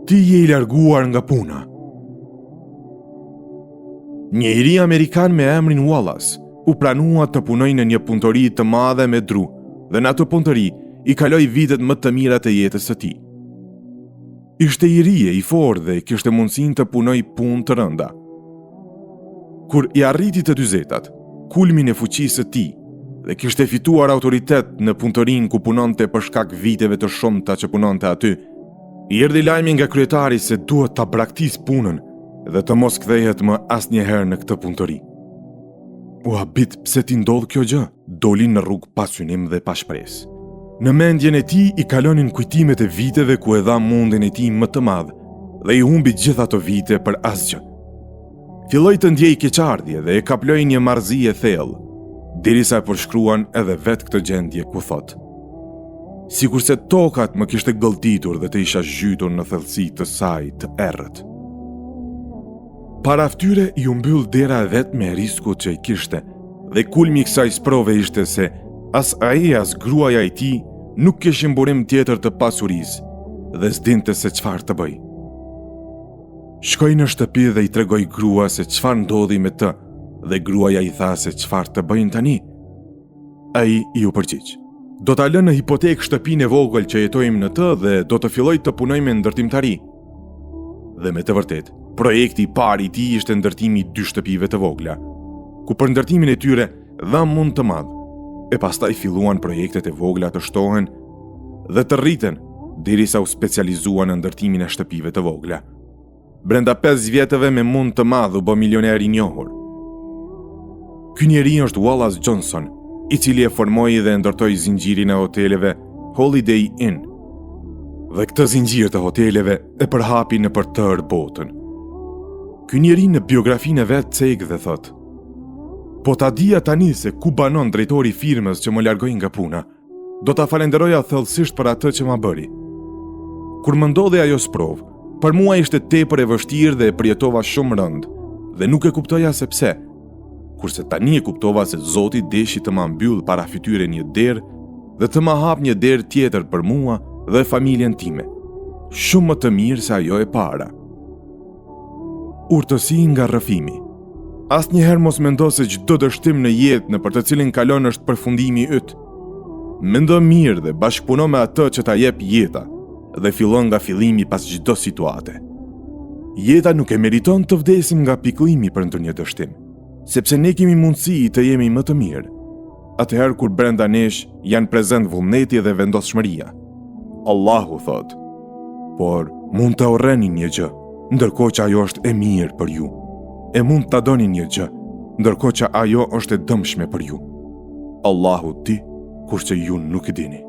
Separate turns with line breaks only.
Ti je i larguar nga puna. Një i ri amerikan me emrin Wallace u pranua të punojë në një punëtori të madhe me dru dhe në atë punëtori i kaloi vitet më të mira të jetës së tij. Ishte i ri e i fortë dhe kishte mundësinë të punojë punë të rënda. Kur i arriti të dyzetat, kulmin e fuqisë së tij dhe kishte fituar autoritet në punëtorinë ku punonte për shkak viteve të shumta që punonte aty, i erdhi lajmi nga kryetari se duhet ta braktisë punën dhe të mos kthehet më asnjëherë në këtë punëtori. U habit pse t'i ndodh kjo gjë, doli në rrugë pa synim dhe pa shpresë. Në mendjen e tij i kalonin kujtimet e viteve ku e dha mundin e tij më të madh dhe i humbi gjithë ato vite për asgjë. Filloi të ndjejë keqardhje dhe e kaploi një marrëzi e thellë, derisa e përshkruan edhe vetë këtë gjendje ku thotë. Sikurse toka të më kishte gëlltitur dhe të isha zhytur në thellësi të saj të errët. Para fytyre iu mbyll dera e vetme e riskut që i kishte dhe kulmi i kësaj sprove ishte se as ai as gruaja e tij nuk kishin burim tjetër të pasurisë dhe s'dinte se çfarë të bëjë. Shkoi në shtëpi dhe i tregoi gruas se çfarë ndodhi me të dhe gruaja i tha se çfarë të bëjnë tani. Ai iu përgjigj. Do ta lë në hipotekë shtëpinë e vogël që jetojmë në të dhe do të filloj të punoj me ndërtimtari. Dhe me të vërtetë, projekti i parë i tij ishte ndërtimi i dy shtëpive të vogla, ku për ndërtimin e tyre dha mund të madh. E pastaj filluan projektet e vogla të shtohen dhe të rriten derisa u specializua në ndërtimin e shtëpive të vogla. Brenda 5 vjetëve me mund të madh u bë milioner i njohur. Ky njeri është Wallace Johnson, i cili e formoi dhe e ndërtoi zinxhirin e hoteleve Holiday Inn. Dhe këtë zinxhir të hoteleve e përhapi nëpër tërë botën. Ky njeri në biografinë e vet cek dhe thotë: Po ta dija tani se ku banon drejtori i firmës që më largoi nga puna, Do ta falenderoja thellësisht për atë që ma bëri. Kur më ndodhi ajo sprovë, për mua ishte tepër e vështirë dhe e përjetova shumë rëndë dhe nuk e kuptoja se pse. Kurse tani e kuptova se Zoti deshi të ma mbyllë para fytyre një derë dhe të ma hapë një derë tjetër për mua dhe familjen time. Shumë më të mirë se ajo e para. Urtësi nga rrëfimi. Asnjëherë mos mendo se çdo dështim në jetë nëpër të cilin kalon është përfundimi yt. Mendo mirë dhe bashkëpuno me atë që ta jep jeta dhe fillo nga fillimi pas çdo situate. Jeta nuk e meriton të vdesim nga pikëllimi për ndonjë dështim, sepse ne kemi mundësi të jemi më të mirë. Atëherë kur brenda nesh janë prezent vullneti dhe vendosshmëria. Allahu thotë, por mund të urreni një gjë, ndërkohë që ajo është e mirë për ju. E mund ta doni një gjë, ndërkohë që ajo është e dëmshme për ju. Allahu di, kurse ju nuk e dini.